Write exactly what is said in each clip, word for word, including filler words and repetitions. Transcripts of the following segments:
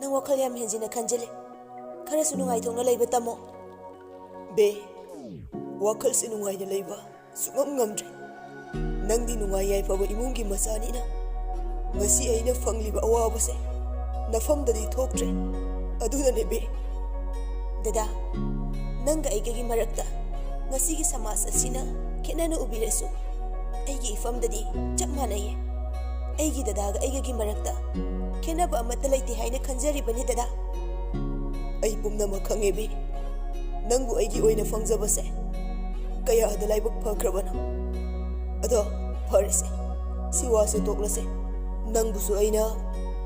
ꯅꯪ ꯋꯥꯈꯜ ꯌꯥꯝ ꯍꯦꯟꯖꯤꯟꯅ ꯈꯟꯖꯤꯜꯂꯦ꯫ ꯈꯔꯁꯨ ꯅꯨꯡꯉꯥꯏꯊꯣꯛꯅ ꯂꯩꯕ ꯇꯝꯃꯣ꯫ ꯕꯦ, ꯋꯥꯈꯜꯁꯦ ꯅꯨꯡꯉꯥꯏꯅ ꯂꯩꯕ ꯁꯨꯡꯉꯝ ꯉꯝꯗ꯭ꯔꯦ꯫ ꯅꯪꯗꯤ ꯅꯨꯡꯉꯥꯏ ꯌꯥꯏꯐꯕ ꯏꯃꯨꯡꯒꯤ ꯃꯆꯥꯅꯤꯅ ꯉꯁꯤ ꯑꯩꯅ ꯐꯪꯂꯤꯕ ꯑꯋꯥꯕꯁꯦ ꯅꯐꯝꯗꯗꯤ ꯊꯣꯛꯇ꯭ꯔꯦ꯫ ꯑꯗꯨꯅꯅꯦ ꯕꯦ꯫ ꯗꯗꯥ, ꯅꯪꯒ ꯑꯩꯒꯒꯤ ꯃꯔꯛꯇ ꯉꯁꯤꯒꯤ ꯁꯃꯥꯖ ꯑꯁꯤꯅ ꯈꯦꯠꯅꯅ ꯎꯕꯤꯔꯁꯨ, ꯑꯩꯒꯤ ꯏꯐꯝꯗꯗꯤ ꯆꯞ ꯃꯥꯟꯅꯩꯌꯦ꯫ ꯑꯩꯒꯤ ꯗꯗꯥꯒ ꯑꯩꯒꯒꯤ ꯃꯔꯛꯇ ꯈꯦꯠꯅꯕ ꯑꯃꯠꯇ ꯂꯩꯇꯦ ꯍꯥꯏꯅ ꯈꯟꯖꯔꯤꯕꯅꯤ ꯗꯗꯥ꯫ ꯑꯩ ꯄꯨꯝꯅꯃꯛ ꯈꯪꯉꯦ ꯕꯦ꯫ ꯅꯪꯕꯨ ꯑꯩꯒꯤ ꯑꯣꯏꯅ ꯐꯪꯖꯕꯁꯦ ꯀꯌꯥꯗ ꯂꯥꯏꯕꯛ ꯐꯈ꯭ꯔꯕꯅꯣ꯫ ꯑꯗꯣ ꯐꯔꯦꯁꯦ, ꯁꯤ ꯋꯥꯁꯦ ꯇꯣꯛꯂꯁꯦ꯫ ꯅꯪꯕꯨꯁꯨ ꯑꯩꯅ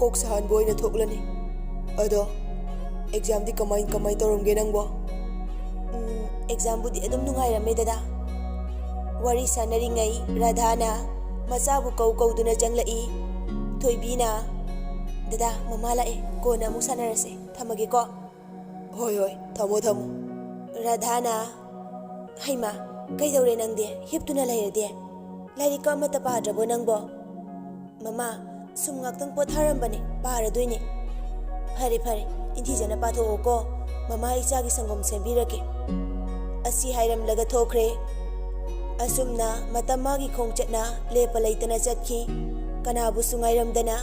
ꯀꯣꯛ ꯁꯥꯍꯟꯕ ꯑꯣꯏꯅ ꯊꯣꯛꯂꯅꯤ꯫ ꯑꯗꯣ ꯑꯦꯛꯖꯥꯝꯗꯤ ꯀꯃꯥꯏ ꯀꯃꯥꯏ ꯇꯧꯔꯝꯒꯦ ꯅꯪꯕꯣ? ꯎꯝ, ꯑꯦꯛꯖꯥꯝꯕꯨꯗꯤ ꯑꯗꯨꯝ ꯅꯨꯡꯉꯥꯏꯔꯝꯃꯦ ꯗꯗꯥ꯫ ꯋꯥꯔꯤ ꯁꯥꯟꯅꯔꯤꯉꯩ ꯔꯥꯙꯥꯅ ꯃꯆꯥꯕꯨ ꯀꯧ ꯀꯧꯗꯨꯅ ꯆꯪꯂꯛꯏ꯫ ꯊꯣꯏꯕꯤꯅ, "ꯗꯗꯥ, ꯃꯃꯥ ꯂꯥꯛꯑꯦ, ꯀꯣꯟꯅ ꯑꯃꯨꯛ ꯁꯥꯟꯅꯔꯁꯦ, ꯊꯝꯃꯒꯦꯀꯣ"꯫ "ꯍꯣꯏ, ꯍꯣꯏ, ꯊꯝꯃꯣ, ꯊꯝꯃꯣ"꯫ ꯔꯥꯙꯥꯅ, "ꯍꯩꯃꯥ, ꯀꯩꯗꯧꯔꯦ ꯅꯪꯗꯤ? ꯍꯤꯞꯇꯨꯅ ꯂꯩꯔꯗꯤ? ꯂꯥꯏꯔꯤꯛꯀ ꯑꯃꯠꯇ ꯄꯥꯗ꯭ꯔꯕꯣ ꯅꯪꯕꯣ?" "ꯃꯃꯥ, ꯁꯨꯝ ꯉꯥꯛꯇꯪ ꯄꯣꯊꯥꯔꯝꯕꯅꯦ, ꯄꯥꯔꯗꯣꯏꯅꯦ"꯫ "ꯐꯔꯦ, ꯐꯔꯦ, ꯅꯤꯡꯊꯤꯖꯅ ꯄꯥꯊꯣꯛꯑꯣꯀꯣ, ꯃꯃꯥ ꯏꯆꯥꯒꯤ ꯁꯪꯒꯣꯝ ꯁꯦꯝꯕꯤꯔꯛꯀꯦ"꯫ ꯑꯁꯤ ꯍꯥꯏꯔꯝꯂꯒ ꯊꯣꯛꯈ꯭ꯔꯦ꯫ ꯑꯁꯨꯝꯅ ꯃꯇꯝ ꯃꯥꯒꯤ ꯈꯣꯡꯆꯠꯅ ꯂꯦꯞꯄ ꯂꯩꯇꯅ ꯆꯠꯈꯤ꯫ ꯀꯅꯥꯕꯨꯁꯨ ꯉꯥꯏꯔꯝꯗꯅ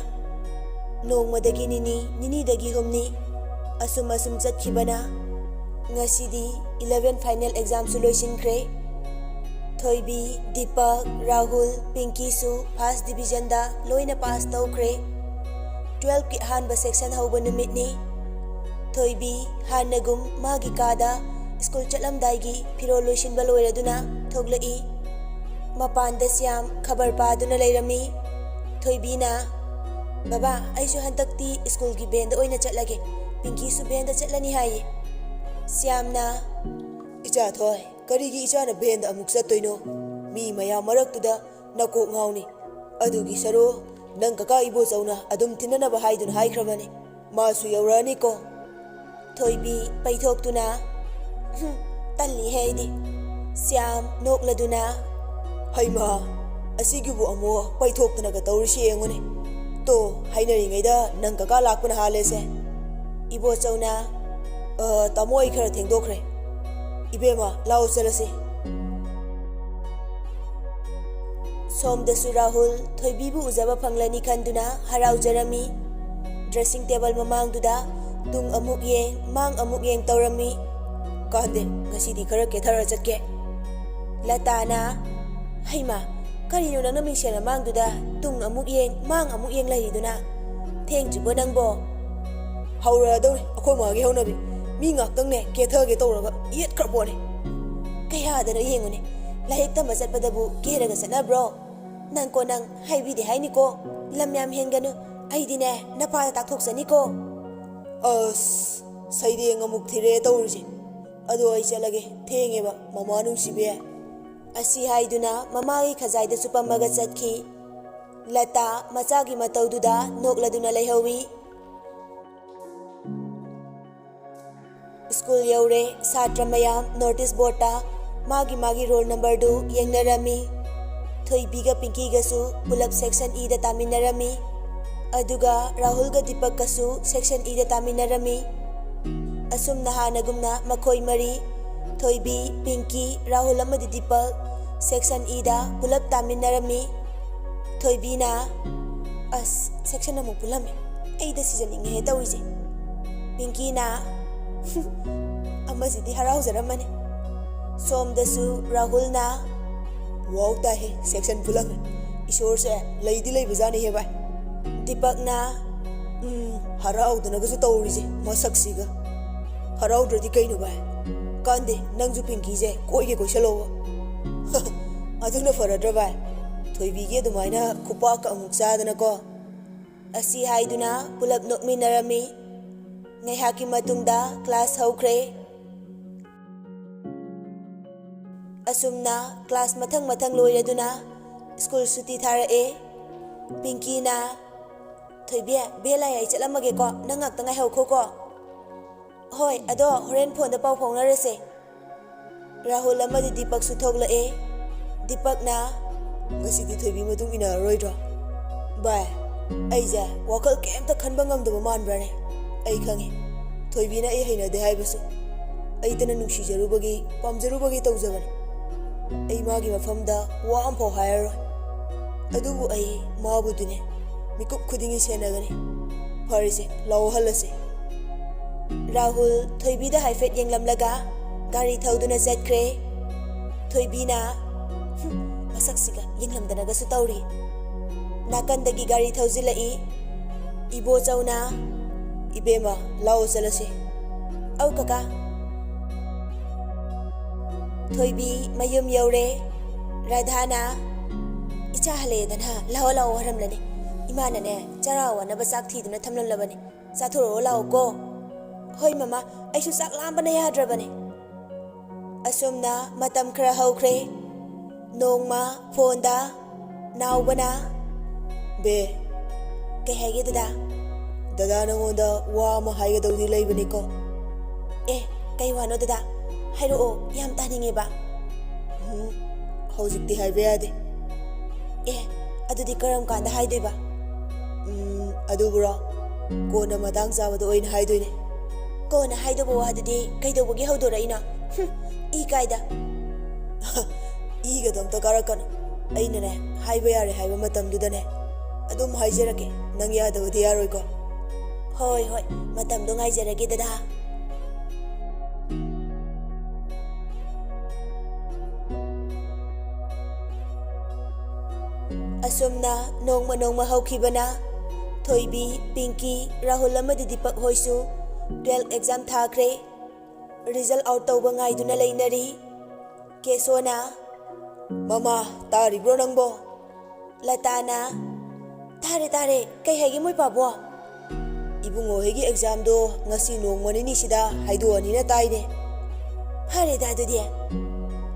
ꯅꯣꯡꯃꯗꯒꯤ ꯅꯤꯅꯤ, ꯅꯤꯅꯤꯗꯒꯤ ꯍꯨꯝꯅꯤ, ꯑꯁꯨꯝ ꯑꯁꯨꯝ ꯆꯠꯈꯤꯕꯅ ꯉꯁꯤꯗꯤ eleven final examꯁꯨ ꯂꯣꯏꯁꯤꯟꯈ꯭ꯔꯦ꯫ ꯊꯣꯏꯕꯤ, ꯗꯤꯄꯛ, ꯔꯥꯍꯨꯜ, ꯄꯤꯡꯀꯤꯁꯨ first divisionꯗ ꯂꯣꯏꯅ ꯄꯥꯁ ꯇꯧꯈ꯭ꯔꯦ꯫ Twelveꯀꯤ ꯑꯍꯥꯟꯕ section ꯍꯧꯕ ꯅꯨꯃꯤꯠꯅꯤ꯫ ꯊꯣꯏꯕꯤ ꯍꯥꯟꯅꯒꯨꯝ ꯃꯥꯒꯤ ꯀꯥꯗ ꯁ꯭ꯀꯨꯜ ꯆꯠꯂꯝꯗꯥꯏꯒꯤ ꯐꯤꯔꯣꯜ ꯂꯣꯏꯁꯤꯟꯕ ꯂꯣꯏꯔꯗꯨꯅ ꯊꯣꯛꯂꯛꯏ꯫ ꯃꯄꯥꯟꯗ ꯁ꯭ꯌꯥꯝ ꯈꯕꯔ ꯄꯥꯗꯨꯅ ꯂꯩꯔꯝꯃꯤ꯫ ꯊꯣꯏꯕꯤꯅ, "ꯕꯕꯥ, ꯑꯩꯁꯨ ꯍꯟꯗꯛꯇꯤ ꯁ꯭ꯀꯨꯜꯒꯤ ꯚꯦꯟꯗ ꯑꯣꯏꯅ ꯆꯠꯂꯒꯦ꯫ ꯄꯤꯡꯀꯤꯁꯨ ꯚꯦꯟꯗ ꯆꯠꯂꯅꯤ ꯍꯥꯏꯌꯦ"꯫ ꯁ꯭ꯌꯥꯝꯅ, "ꯏꯆꯥ ꯊꯣꯏ, ꯀꯔꯤꯒꯤ ꯏꯆꯥꯅ ꯚꯦꯟꯗ ꯑꯃꯨꯛ ꯆꯠꯇꯣꯏꯅꯣ? ꯃꯤ ꯃꯌꯥꯝ ꯃꯔꯛꯇꯨꯗ ꯅꯀꯣꯛ ꯉꯥꯎꯅꯤ꯫ ꯑꯗꯨꯒꯤ ꯁꯔꯨ ꯅꯪ ꯀꯀꯥ ꯏꯕꯣꯆꯧꯅ ꯑꯗꯨꯝ ꯊꯤꯟꯅꯅꯕ ꯍꯥꯏꯗꯨꯅ ꯍꯥꯏꯈ꯭ꯔꯕꯅꯤ꯫ ꯃꯥꯁꯨ ꯌꯧꯔꯛꯑꯅꯤꯀꯣ"꯫ ꯊꯣꯏꯕꯤ ꯄꯩꯊꯣꯛꯇꯨꯅ, "ꯍꯨꯝ, ꯇꯜꯂꯤꯍꯦ ꯑꯩꯗꯤ"꯫ ꯁ꯭ꯌꯥꯝ ꯅꯣꯛꯂꯗꯨꯅ, "ꯍꯩꯃꯥ, ꯑꯁꯤꯒꯤꯕꯨ ꯑꯃꯨꯛ ꯄꯩꯊꯣꯛꯇꯅꯒ ꯇꯧꯔꯤꯁꯤ ꯌꯦꯡꯉꯨꯅꯦ꯫ ꯇꯣ, ꯍꯥꯏꯅꯔꯤꯉꯩꯗ ꯅꯪ ꯀꯀꯥ ꯂꯥꯛꯄꯅ ꯍꯥꯜꯂꯦꯁꯦ"꯫ ꯏꯕꯣꯆꯧꯅ, "ꯑ, ꯇꯥꯃꯣ, ꯑꯩ ꯈꯔ ꯊꯦꯡꯗꯣꯛꯈ꯭ꯔꯦ꯫ ꯏꯕꯦꯝꯃ, ꯂꯥꯛꯑꯣ ꯆꯠꯂꯁꯤ꯫" ꯁꯣꯝꯗꯁꯨ ꯔꯥꯍꯨꯜ ꯊꯣꯏꯕꯤꯕꯨ ꯎꯖꯕ ꯐꯪꯂꯅꯤ ꯈꯟꯗꯨꯅ ꯍꯔꯥꯎꯖꯔꯝꯃꯤ꯫ ꯗ꯭ꯔꯦꯁꯤꯡ ꯇꯦꯕꯜ ꯃꯃꯥꯡꯗꯨꯗ ꯇꯨꯡ ꯑꯃꯨꯛ ꯌꯦꯡ, ꯃꯥꯡ ꯑꯃꯨꯛ ꯌꯦꯡ ꯇꯧꯔꯝꯃꯤ꯫ "ꯀꯥꯟꯗꯦ, ꯉꯁꯤꯗꯤ ꯈꯔ ꯀꯦꯊꯔ ꯆꯠꯀꯦ꯫" ꯂꯇꯥꯅ, "ꯍꯩꯃꯥ, ꯀꯔꯤꯅꯣ ꯅꯪꯅ ꯃꯤꯡꯁꯦꯜ ꯃꯃꯥꯡꯗꯨꯗ ꯇꯨꯡ ꯑꯃꯨꯛ ꯌꯦꯡ, ꯃꯥꯡ ꯑꯃꯨꯛ ꯌꯦꯡ ꯂꯩꯔꯤꯗꯨꯅ? ꯊꯦꯡꯗ꯭ꯔꯤꯕꯣ ꯅꯪꯕꯣ?" "ꯍꯧꯔꯛꯑꯗꯧꯔꯦ ꯑꯩꯈꯣꯏ ꯃꯥꯒꯤ ꯍꯧꯅꯕꯤ꯫ ꯃꯤ ꯉꯥꯛꯇꯪꯅꯦ ꯀꯦꯊꯒꯦ ꯇꯧꯔꯒ ꯌꯦꯠꯈ꯭ꯔ ꯄꯣꯠꯅꯦ꯫" "ꯀꯌꯥꯗꯅꯣ ꯌꯦꯡꯉꯨꯅꯦ, ꯂꯥꯏꯔꯤꯛ ꯇꯝꯕ ꯆꯠꯄꯗꯕꯨ ꯀꯦꯔꯒ ꯆꯠꯅꯕ꯭ꯔꯣ? ꯅꯪꯀꯣ ꯅꯪ, ꯍꯥꯏꯕꯤꯗꯦ ꯍꯥꯏꯅꯤꯀꯣ꯫ ꯂꯝ ꯌꯥꯝ ꯍꯦꯟꯒꯅꯨ, ꯑꯩꯗꯤꯅꯦ ꯅꯄꯥꯗ ꯇꯥꯛꯊꯣꯛꯆꯅꯤꯀꯣ꯫" "ꯑꯁ, ꯁꯩꯔꯦꯡ ꯑꯃꯨꯛ ꯊꯤꯔꯛꯑꯦ ꯇꯧꯔꯤꯁꯦ꯫ ꯑꯗꯣ ꯑꯩ ꯆꯠꯂꯒꯦ, ꯊꯦꯡꯉꯦꯕ, ꯃꯃꯥ ꯅꯨꯡꯁꯤꯕꯤ꯫" ꯑꯁꯤ ꯍꯥꯏꯗꯨꯅ ꯃꯃꯥꯒꯤ ꯈꯖꯥꯏꯗ ꯆꯨꯞꯄꯝꯃꯒ ꯆꯠꯈꯤ꯫ ꯂꯇꯥ ꯃꯆꯥꯒꯤ ꯃꯇꯧꯗꯨꯗ ꯅꯣꯛꯂꯗꯨꯅ ꯂꯩꯍꯧꯏ꯫ ꯁ꯭ꯀꯨꯜ ꯌꯧꯔꯦ꯫ ꯁꯥꯇ꯭ꯔ ꯃꯌꯥꯝ ꯅꯣꯇꯤꯁ ꯕꯣꯔꯗꯇ ꯃꯥꯒꯤ ꯃꯥꯒꯤ ꯔꯣꯜ ꯅꯝꯕꯔꯗꯨ ꯌꯦꯡꯅꯔꯝꯃꯤ꯫ ꯊꯣꯏꯕꯤꯒ ꯄꯤꯡꯀꯤꯒꯁꯨ ꯄꯨꯂꯞ ꯁꯦꯛꯁꯟ ꯏꯗ ꯇꯥꯃꯤꯟꯅꯔꯝꯃꯤ꯫ ꯑꯗꯨꯒ ꯔꯥꯍꯨꯜꯒ ꯗꯤꯄꯛꯀꯁꯨ ꯁꯦꯛꯁꯟ ꯏꯗ ꯇꯥꯃꯤꯟꯅꯔꯝꯃꯤ꯫ ꯑꯁꯨꯝꯅ ꯍꯥꯟꯅꯒꯨꯝꯅ ꯃꯈꯣꯏ ꯃꯔꯤ, ꯊꯣꯏꯕꯤ, ꯄꯤꯡꯀꯤ, ꯔꯥꯍꯨꯜ ꯑꯃꯗꯤ ꯗꯤꯄꯛ ꯁꯦꯛꯁꯟ ꯏꯗ ꯄꯨꯂꯞ ꯇꯥꯃꯤꯟꯅꯔꯝꯃꯤ꯫ ꯊꯣꯏꯕꯤꯅ, "ꯑꯁ, ꯁꯦꯛꯁꯟ ꯑꯃꯨꯛ ꯄꯨꯜꯂꯝꯃꯦ꯫ ꯑꯩꯗ ꯁꯤꯖꯅꯤꯡꯉꯦꯍꯦ ꯇꯧꯔꯤꯁꯦ꯫" ꯄꯤꯡꯀꯤꯅ, "ꯑꯃꯁꯤꯗꯤ ꯍꯔꯥꯎꯖꯔꯝꯃꯅꯤ꯫" ꯁꯣꯝꯗꯁꯨ ꯔꯥꯍꯨꯜꯅ, "ꯋꯥꯎ ꯇꯥꯏꯍꯦ, ꯁꯦꯛꯁꯟ ꯄꯨꯜꯂꯝꯃꯦ꯫ ꯏꯁꯣꯔꯁꯦ ꯂꯩꯗꯤ ꯂꯩꯕꯖꯥꯠꯅꯤꯍꯦ ꯚꯥꯏ꯫" ꯗꯤꯄꯛꯅ, "ꯎꯝ, ꯍꯔꯥꯎꯗꯅꯒꯁꯨ ꯇꯧꯔꯤꯁꯦ ꯃꯁꯛꯁꯤꯒ꯫ ꯍꯔꯥꯎꯗ꯭ꯔꯗꯤ ꯀꯩꯅꯣ ꯚꯥꯏ? ꯀꯥꯟꯗꯦ, ꯅꯪꯁꯨ ꯄꯤꯡꯀꯤꯁꯦ ꯀꯣꯏꯒꯦ ꯀꯣꯏꯁꯜꯂꯣꯕ꯫" "ꯑꯗꯨꯅ ꯐꯔꯗ꯭ꯔꯥ ꯚꯥꯏ? ꯊꯣꯏꯕꯤꯒꯤ ꯑꯗꯨꯃꯥꯏꯅ ꯈꯨꯄꯥꯛꯀ ꯑꯃꯨꯛ ꯆꯥꯗꯅꯀꯣ꯫" ꯑꯁꯤ ꯍꯥꯏꯗꯨꯅ ꯄꯨꯂꯞ ꯅꯣꯛꯃꯤꯟꯅꯔꯝꯃꯤ꯫ ꯉꯥꯏꯍꯥꯛꯀꯤ ꯃꯇꯨꯡꯗ ꯀ꯭ꯂꯥꯁ ꯍꯧꯈ꯭ꯔꯦ꯫ ꯑꯁꯨꯝꯅ ꯀ꯭ꯂꯥꯁ ꯃꯊꯪ ꯃꯊꯪ ꯂꯣꯏꯔꯗꯨꯅ ꯁ꯭ꯀꯨꯜ ꯁꯨꯇꯤ ꯊꯥꯔꯛꯑꯦ꯫ ꯄꯤꯡꯀꯤꯅ, "ꯊꯣꯏꯕꯤ, ꯚꯦꯜ ꯂꯥꯛꯑꯦ, ꯑꯩ ꯆꯠꯂꯝꯃꯒꯦꯀꯣ, ꯅꯪ ꯉꯥꯛꯇ ꯉꯥꯏꯍꯧꯈꯣꯀꯣ꯫" "ꯍꯣꯏ, ꯑꯗꯣ ꯍꯣꯔꯦꯟ ꯐꯣꯟꯗ ꯄꯥꯎ ꯐꯥꯎꯅꯔꯁꯦ꯫" ꯔꯥꯍꯨꯜ ꯑꯃꯗꯤ ꯗꯤꯄꯛꯁꯨ ꯊꯣꯛꯂꯛꯑꯦ꯫ ꯗꯤꯄꯛꯅ, "ꯉꯁꯤꯗꯤ ꯊꯣꯏꯕꯤ ꯃꯇꯨꯡ ꯏꯟꯅꯔꯔꯣꯏꯗ꯭ꯔꯣ?" "ꯚꯥꯏ, ꯑꯩꯁꯦ ꯋꯥꯈꯜ ꯀꯩꯝꯇ ꯈꯟꯕ ꯉꯝꯗꯕ ꯃꯥꯟꯕ꯭ꯔꯥꯅꯦ? ꯑꯩ ꯈꯪꯉꯦ, ꯊꯣꯏꯕꯤꯅ ꯑꯩ ꯍꯩꯅꯗꯦ ꯍꯥꯏꯕꯁꯨ ꯑꯩꯇꯅ ꯅꯨꯡꯁꯤꯖꯔꯨꯕꯒꯤ, ꯄꯥꯝꯖꯔꯨꯕꯒꯤ ꯇꯧꯖꯕꯅꯤ꯫ ꯑꯩ ꯃꯥꯒꯤ ꯃꯐꯝꯗ ꯋꯥ ꯑꯃꯐꯥꯎ ꯍꯥꯏꯔꯔꯣꯏ꯫ ꯑꯗꯨꯕꯨ ꯑꯩ ꯃꯥꯕꯨꯗꯨꯅꯦ ꯃꯤꯀꯨꯞ ꯈꯨꯗꯤꯡꯒꯤ ꯁꯦꯟꯅꯒꯅꯤ꯫ ꯐꯔꯦꯁꯦ, ꯂꯥꯛꯑꯣ ꯍꯜꯂꯁꯦ꯫ ꯔꯥꯍꯨꯜ ꯊꯣꯏꯕꯤꯗ ꯍꯥꯏꯐꯦꯠ ꯌꯦꯡꯂꯝꯂꯒ ꯒꯥꯔꯤ ꯊꯧꯗꯨꯅ ꯆꯠꯈ꯭ꯔꯦ꯫ ꯊꯣꯏꯕꯤꯅ, "ꯍꯨꯝ, ꯃꯁꯛꯁꯤꯒ ꯌꯦꯡꯂꯝꯗꯅꯒꯁꯨ ꯇꯧꯔꯤ"꯫ ꯅꯥꯀꯟꯗꯒꯤ ꯒꯥꯔꯤ ꯊꯧꯖꯤꯜꯂꯛꯏ꯫ ꯏꯕꯣꯆꯧꯅ, "ꯏꯕꯦꯝꯃ, ꯂꯥꯛꯑꯣ ꯆꯠꯂꯁꯤ"꯫ "ꯑꯧ ꯀꯀꯥ"꯫ ꯊꯣꯏꯕꯤ ꯃꯌꯨꯝ ꯌꯧꯔꯦ꯫ ꯔꯥꯙꯥꯅ, "ꯏꯆꯥ ꯍꯜꯂꯛꯑꯦꯗꯅ, ꯂꯥꯛꯑꯣ ꯂꯥꯛꯑꯣ ꯍꯥꯏꯔꯝꯂꯅꯤ꯫ ꯏꯃꯥꯅꯅꯦ, ꯆꯔꯥ ꯋꯥꯅꯕ ꯆꯥꯛ ꯊꯤꯗꯨꯅ ꯊꯝꯂꯝꯂꯕꯅꯤ꯫ ꯆꯥꯊꯣꯔꯛꯑꯣ ꯂꯥꯛꯑꯣꯀꯣ"꯫ "ꯍꯣꯏ ꯃꯃꯥ, ꯑꯩꯁꯨ ꯆꯥꯛ ꯂꯥꯝꯕꯅ ꯌꯥꯗ꯭ꯔꯕꯅꯦ"꯫ ꯑꯁꯨꯝꯅ ꯃꯇꯝ ꯈꯔ ꯍꯧꯈ꯭ꯔꯦ꯫ ꯅꯣꯡꯃ ꯐꯣꯟꯗ ꯅꯥꯎꯕꯅ, "ꯕꯦ"꯫ "ꯀꯩ ꯍꯥꯏꯒꯦ ꯗꯗꯥ?" "ꯗꯗꯥ ꯅꯉꯣꯟꯗ ꯋꯥ ꯑꯃ ꯍꯥꯏꯒꯗꯧꯗꯤ ꯂꯩꯕꯅꯤꯀꯣ"꯫ "ꯑꯦ, ꯀꯩ ꯋꯥꯅꯣ ꯗꯗꯥ? ꯍꯥꯏꯔꯛꯑꯣ, ꯌꯥꯝ ꯇꯥꯅꯤꯡꯉꯦꯕ"꯫ "ꯎꯝ, ꯍꯧꯖꯤꯛꯇꯤ ꯍꯥꯏꯕ ꯌꯥꯗꯦ"꯫ "ꯑꯦ, ꯑꯗꯨꯗꯤ ꯀꯔꯝ ꯀꯥꯟꯗ ꯍꯥꯏꯗꯣꯏꯕ?" "ꯎꯝ, ꯑꯗꯨꯕꯨꯔꯣ, ꯀꯣꯟꯅ ꯃꯇꯥꯡ ꯆꯥꯕꯗ ꯑꯣꯏꯅ ꯍꯥꯏꯗꯣꯏꯅꯦ"꯫ "ꯀꯣꯟꯅ ꯍꯥꯏꯗꯧꯕ ꯋꯥꯗꯨꯗꯤ ꯀꯩꯗꯧꯕꯒꯤ ꯍꯧꯗꯣꯔꯛꯏꯅꯣ? ꯍꯨꯝ, ꯏ ꯀꯥꯏꯗ"꯫ "ꯏꯒꯗꯣ ꯑꯝꯇ ꯀꯥꯔꯛꯀꯅꯨ꯫ ꯑꯩꯅꯅꯦ, ꯍꯥꯏꯕ ꯌꯥꯔꯦ ꯍꯥꯏꯕ ꯃꯇꯝꯗꯨꯗꯅꯦ ꯑꯗꯨꯝ ꯍꯥꯏꯖꯔꯛꯀꯦ꯫ ꯅꯪ ꯌꯥꯗꯕꯗꯤ ꯌꯥꯔꯣꯏꯀꯣ"꯫ "ꯍꯣꯏ, ꯍꯣꯏ, ꯃꯇꯝꯗꯣ ꯉꯥꯏꯖꯔꯒꯦ ꯗꯗꯥ"꯫ ꯑꯁꯨꯝꯅ ꯅꯣꯡꯃ ꯅꯣꯡꯃ ꯍꯧꯈꯤꯕꯅ ꯊꯣꯏꯕꯤ, ꯄꯤꯡꯀꯤ, ꯔꯥꯍꯨꯜ ꯑꯃꯗꯤ ꯗꯤꯄꯛ ꯍꯣꯏꯁꯨ ꯇꯨꯋꯦꯜꯐ ꯑꯦꯛꯖꯥꯝ ꯊꯥꯈ꯭ꯔꯦ꯫ ꯔꯤꯖꯜ ꯑꯥꯎꯠ ꯇꯧꯕ ꯉꯥꯏꯗꯨꯅ ꯂꯩꯅꯔꯤ꯫ ꯀꯦꯁꯣꯅ, "ꯃꯃꯥ, ꯇꯥꯔꯤꯕ꯭ꯔꯣ ꯅꯪꯕꯣ?" ꯂꯇꯥꯅ, "ꯇꯥꯔꯦ, ꯇꯥꯔꯦ꯫ ꯀꯩ ꯍꯥꯏꯒꯦ ꯃꯣꯏ ꯄꯥꯕꯣ?" "ꯏꯕꯨꯡꯉꯣ ꯍꯣꯏꯒꯤ ꯑꯦꯛꯖꯥꯝꯗꯣ ꯉꯁꯤ ꯅꯣꯡꯃ ꯅꯤꯅꯤꯁꯤꯗ ꯍꯥꯏꯗꯣꯛꯑꯅꯤꯅ ꯇꯥꯏꯅꯦ"꯫ "ꯐꯔꯦꯗ ꯑꯗꯨꯗꯤ"꯫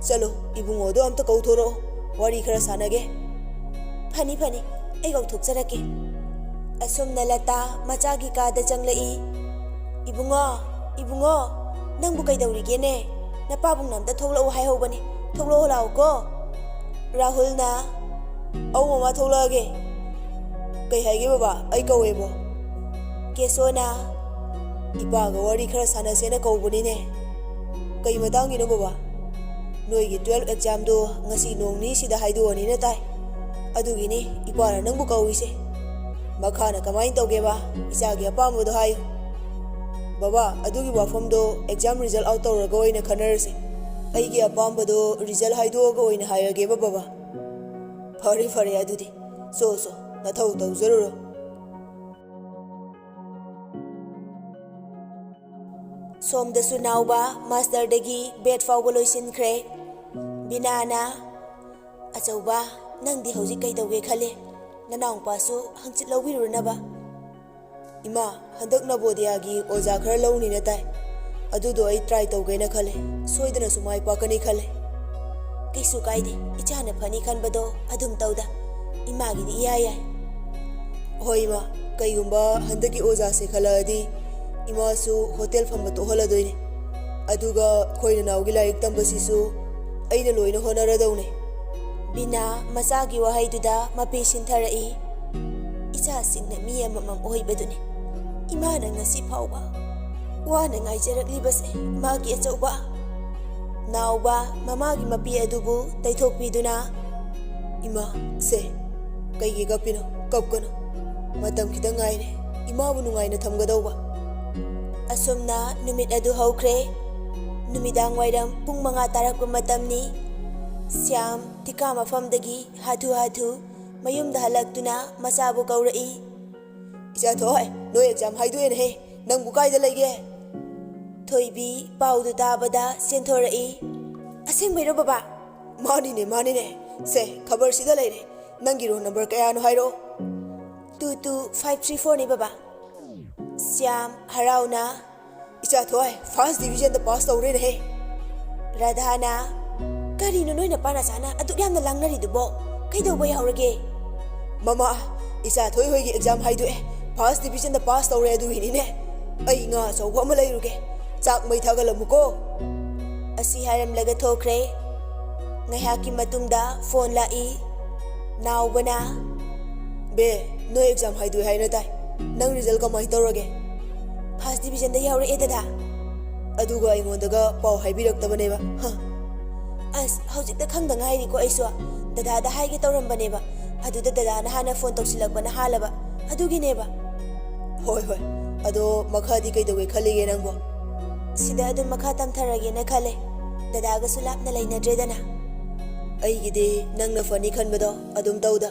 "ꯆꯠꯂꯣ, ꯏꯕꯨꯡꯉꯣꯗꯣ ꯑꯝꯇ ꯀꯧꯊꯣꯔꯛꯑꯣ, ꯋꯥꯔꯤ ꯈꯔ ꯁꯥꯟꯅꯒꯦ"꯫ "ꯐꯅꯤ, ꯐꯅꯤ, ꯑꯩ ꯀꯧꯊꯣꯛꯆꯔꯛꯀꯦ"꯫ ꯑꯁꯨꯝꯅ ꯂꯇꯥ ꯃꯆꯥꯒꯤ ꯀꯥꯗ ꯆꯪꯂꯛꯏ꯫ "ꯏꯕꯨꯡꯉꯣ, ꯏꯕꯨꯡꯉꯣ, ꯅꯪꯕꯨ ꯀꯩꯗꯧꯔꯤꯒꯦꯅꯦ? ꯅꯄꯥꯕꯨꯡꯅ ꯑꯝꯇ ꯊꯣꯛꯂꯛꯎ ꯍꯥꯏꯍꯧꯕꯅꯤ꯫ ꯊꯣꯛꯂꯛꯑꯣ ꯂꯥꯛꯎꯀꯣ"꯫ ꯔꯥꯍꯨꯜꯅ, "ꯑꯧ ꯃꯃꯥ, ꯊꯣꯛꯂꯛꯑꯒꯦ"꯫ "ꯀꯩ ꯍꯥꯏꯒꯦ ꯕꯕꯥ? ꯑꯩ ꯀꯧꯋꯦꯕꯣ"꯫ ꯀꯦꯁꯣꯅ, ꯏꯄꯥꯒ ꯋꯥꯔꯤ ꯈꯔ ꯁꯥꯟꯅꯁꯦꯅ ꯀꯧꯕꯅꯤꯅꯦ꯫ ꯀꯩ ꯃꯇꯥꯡꯒꯤꯅꯣ ꯕꯕꯥ? ꯅꯣꯏꯒꯤ twelve examꯗꯣ ꯉꯁꯤ ꯅꯣꯡ ꯅꯤꯅꯤꯁꯤꯗ ꯍꯥꯏꯗꯣꯛꯑꯅꯤꯅ ꯇꯥꯏ꯫ ꯑꯗꯨꯒꯤꯅꯤ ꯏꯄꯥꯅ ꯅꯪꯕꯨ ꯀꯧꯏꯁꯦ꯫ ꯃꯈꯥꯅ ꯀꯃꯥꯏꯅ ꯇꯧꯒꯦꯕ? ꯏꯆꯥꯒꯤ ꯑꯄꯥꯝꯕꯗꯣ ꯍꯥꯏꯌꯨ꯫ ꯕꯕꯥ, ꯑꯗꯨꯒꯤ ꯋꯥꯐꯝꯗꯣ exam result out ꯇꯧꯔꯒ ꯑꯣꯏꯅ ꯈꯟꯅꯔꯁꯦ꯫ ꯑꯩꯒꯤ ꯑꯄꯥꯝꯕꯗꯣ result ꯍꯥꯏꯗꯣꯛꯑꯒ ꯑꯣꯏꯅ ꯍꯥꯏꯔꯒꯦꯕ ꯕꯕꯥ꯫ ꯐꯔꯦ ꯐꯔꯦ, ꯑꯗꯨꯗꯤ ꯆꯣ ꯆꯣ, ꯅꯊꯧ ꯇꯧꯖꯔꯨꯔꯣ꯫ ꯁꯣꯝꯗꯁꯨ ꯅꯥꯎꯕ ꯃꯥꯁꯇꯔꯗꯒꯤ ꯕꯦꯠ ꯐꯥꯎꯕ ꯂꯣꯏꯁꯤꯟꯈ꯭ꯔꯦ꯫ ꯕꯤꯅꯥꯅ, "ꯑꯆꯧꯕ, ꯅꯪꯗꯤ ꯍꯧꯖꯤꯛ ꯀꯩꯗꯧꯒꯦ ꯈꯜꯂꯤ? ꯅꯅꯥꯎꯄꯥꯁꯨ ꯍꯪꯆꯤꯠ ꯂꯧꯕꯤꯔꯨꯔꯅꯕ?" "ꯏꯃꯥ, ꯍꯟꯗꯛ ꯅꯕꯣꯗꯤꯌꯥꯒꯤ ꯑꯣꯖꯥ ꯈꯔ ꯂꯧꯅꯤꯅ ꯇꯥꯏ꯫ ꯑꯗꯨꯗꯣ ꯑꯩ ꯇ꯭ꯔꯥꯏ ꯇꯧꯒꯦꯅ ꯈꯜꯂꯦ꯫ ꯁꯣꯏꯗꯅꯁꯨ ꯃꯥꯏ ꯄꯥꯛꯀꯅꯤ ꯈꯜꯂꯦ꯫" "ꯀꯩꯁꯨ ꯀꯥꯏꯗꯦ, ꯏꯆꯥꯅ ꯐꯅꯤ ꯈꯟꯕꯗꯣ ꯑꯗꯨꯝ ꯇꯧꯗ꯫ ꯏꯃꯥꯒꯤꯗꯤ ꯏꯌꯥ ꯌꯥꯏ꯫" "ꯍꯣꯏ ꯏꯃꯥ, ꯀꯩꯒꯨꯝꯕ ꯍꯟꯗꯛꯀꯤ ꯑꯣꯖꯥꯁꯦ ꯈꯜꯂꯛꯑꯗꯤ ꯏꯃꯥꯁꯨ ꯍꯣꯇꯦꯜ ꯐꯝꯕ ꯇꯣꯛꯍꯜꯂꯗꯣꯏꯅꯦ꯫ ꯑꯗꯨꯒ ꯑꯩꯈꯣꯏ ꯅꯅꯥꯎꯒꯤ ꯂꯥꯏꯔꯤꯛ ꯇꯝꯕꯁꯤꯁꯨ ꯑꯩꯅ ꯂꯣꯏꯅ ꯍꯣꯠꯅꯔꯗꯧꯅꯦ꯫" ꯕꯤꯅꯥ ꯃꯆꯥꯒꯤ ꯋꯥꯍꯩꯗꯨꯗ ꯃꯄꯤ ꯁꯤꯟꯊꯔꯛꯏ꯫ "ꯏꯆꯥꯁꯤꯡꯅ ꯃꯤ ꯑꯃꯃꯝ ꯑꯣꯏꯕꯗꯨꯅꯤ ꯏꯃꯥꯅ ꯉꯁꯤ ꯐꯥꯎꯕ ꯋꯥꯅ ꯉꯥꯏꯖꯔꯛꯂꯤꯕꯁꯦ, ꯃꯥꯒꯤ ꯑꯆꯧꯕ꯫" ꯅꯥꯎꯕ ꯃꯃꯥꯒꯤ ꯃꯄꯤ ꯑꯗꯨꯕꯨ ꯇꯩꯊꯣꯛꯄꯤꯗꯨꯅ, "ꯏꯃꯥ, ꯁꯦ, ꯀꯩꯒꯤ ꯀꯞꯄꯤꯅꯣ? ꯀꯞꯀꯅꯨ꯫ ꯃꯇꯝ ꯈꯤꯇꯪ ꯉꯥꯏꯔꯦ ꯏꯃꯥꯕꯨ ꯅꯨꯡꯉꯥꯏꯅ ꯊꯝꯒꯗꯧꯕ꯫" ꯑꯁꯨꯝꯅ ꯅꯨꯃꯤꯠ ꯑꯗꯨ ꯍꯧꯈ꯭ꯔꯦ꯫ ꯅꯨꯃꯤꯗꯥꯡ ꯋꯥꯏꯔꯝ ꯄꯨꯡ ꯃꯉꯥ ꯇꯥꯔꯛꯄ ꯃꯇꯝꯅꯤ꯫ ꯁ꯭ꯌꯥꯝ ꯊꯤꯀꯥ ꯃꯐꯝꯗꯒꯤ ꯍꯥꯊꯨ ꯍꯥꯊꯨ ꯃꯌꯨꯝꯗ ꯍꯜꯂꯛꯇꯨꯅ ꯃꯆꯥꯕꯨ ꯀꯧꯔꯛꯏ꯫ "ꯏꯆꯥ ꯊꯣꯏ, ꯅꯣꯏ exam ꯍꯥꯏꯗꯣꯛꯑꯦꯅꯦꯍꯦ, ꯅꯪꯕꯨ ꯀꯥꯏꯗ ꯂꯩꯒꯦ?" ꯊꯣꯏꯕꯤ ꯄꯥꯎꯗꯨ ꯇꯥꯕꯗ ꯆꯦꯟꯊꯣꯔꯛꯏ꯫ "ꯑꯁꯦꯡꯕꯩꯔꯣ ꯕꯕꯥ?" "ꯃꯥꯅꯤꯅꯦ, ꯃꯥꯅꯤꯅꯦ꯫ ꯁꯦ, ꯈꯕꯔꯁꯤꯗ ꯂꯩꯔꯦ꯫ ꯅꯪꯒꯤ roll number ꯀꯌꯥꯅꯣ ꯍꯥꯏꯔꯛꯑꯣ꯫" "Two two five three fourꯅꯤ ꯕꯕꯥ꯫" ꯁ꯭ꯌꯥꯝ ꯍꯔꯥꯎꯅ, "ꯏꯆꯥ ꯊꯣꯏ, first divisionꯗ pass ꯇꯧꯔꯦꯅꯦꯍꯦ!" ꯔꯥꯙꯥꯅ, "ꯀꯔꯤꯅꯣ ꯅꯣꯏ ꯅꯄꯥ ꯅꯆꯥꯅ ꯑꯗꯨꯛ ꯌꯥꯝꯅ ꯂꯥꯡꯅꯔꯤꯗꯨꯕꯣ? ꯀꯩꯗꯧꯕ ꯌꯥꯎꯔꯒꯦ?" "ꯃꯃꯥ, ꯏꯆꯥ ꯊꯣꯏ ꯍꯣꯏꯒꯤ exam ꯍꯥꯏꯗꯣꯛꯑꯦ, first divisionꯗ pass ꯇꯧꯔꯦ, ꯑꯗꯨꯒꯤꯅꯤꯅꯦ꯫ ꯑꯩ ꯉꯥ ꯑꯆꯧꯕ ꯑꯃ ꯂꯩꯔꯨꯒꯦ, ꯆꯥꯛ ꯃꯩ ꯊꯥꯒꯠꯂꯝꯃꯨꯀꯣ꯫" ꯑꯁꯤ ꯍꯥꯏꯔꯝꯂꯒ ꯊꯣꯛꯈ꯭ꯔꯦ꯫ ꯉꯥꯏꯍꯥꯛꯀꯤ ꯃꯇꯨꯡꯗ phone ꯂꯥꯛꯏ꯫ ꯅꯥꯎꯕꯅ, "ꯕꯦ, ꯅꯣꯏ exam ꯍꯥꯏꯗꯣꯛꯑꯦ ꯍꯥꯏꯅ ꯇꯥꯏ꯫ ꯅꯪ result ꯀꯃꯥꯏꯅ ꯇꯧꯔꯒꯦ?" "First ꯗꯤꯕꯤꯖꯟꯗ ꯌꯥꯎꯔꯛꯑꯦ, ꯗꯗꯥ꯫ ꯑꯗꯨꯒ ꯑꯩꯉꯣꯟꯗꯒ ꯄꯥꯎ ꯍꯥꯏꯕꯤꯔꯛꯇꯕꯅꯦꯕ꯫ ꯍ꯫ ꯑꯁ, ꯍꯧꯖꯤꯛꯇ ꯈꯪꯗ ꯉꯥꯏꯔꯤꯀꯣ ꯑꯩꯁꯨ꯫ ꯗꯗꯥꯗ ꯍꯥꯏꯒꯦ ꯇꯧꯔꯝꯕꯅꯦꯕ꯫ ꯑꯗꯨꯗ ꯗꯗꯥꯅ ꯍꯥꯟꯅ ꯐꯣꯟ ꯇꯧꯁꯤꯜꯂꯛꯄꯅ ꯍꯥꯜꯂꯕ꯫ ꯑꯗꯨꯒꯤꯅꯦꯕ꯫ ꯍꯣꯏ, ꯍꯣꯏ꯫ ꯑꯗꯣ ꯃꯈꯥꯗꯤ ꯀꯩꯗꯧꯒꯦ ꯈꯜꯂꯤꯒꯦ ꯅꯪꯕꯣ? ꯁꯤꯗ ꯑꯗꯨꯝ ꯃꯈꯥ ꯇꯝꯊꯔꯒꯦꯅ ꯈꯜꯂꯦ꯫ ꯗꯗꯥꯒꯁꯨ ꯂꯥꯞꯅ ꯂꯩꯅꯗ꯭ꯔꯦꯗꯅ꯫ ꯑꯩꯒꯤꯗꯤ ꯅꯪꯅ ꯐꯅꯤ ꯈꯟꯕꯗꯣ ꯑꯗꯨꯝ ꯇꯧꯗ꯫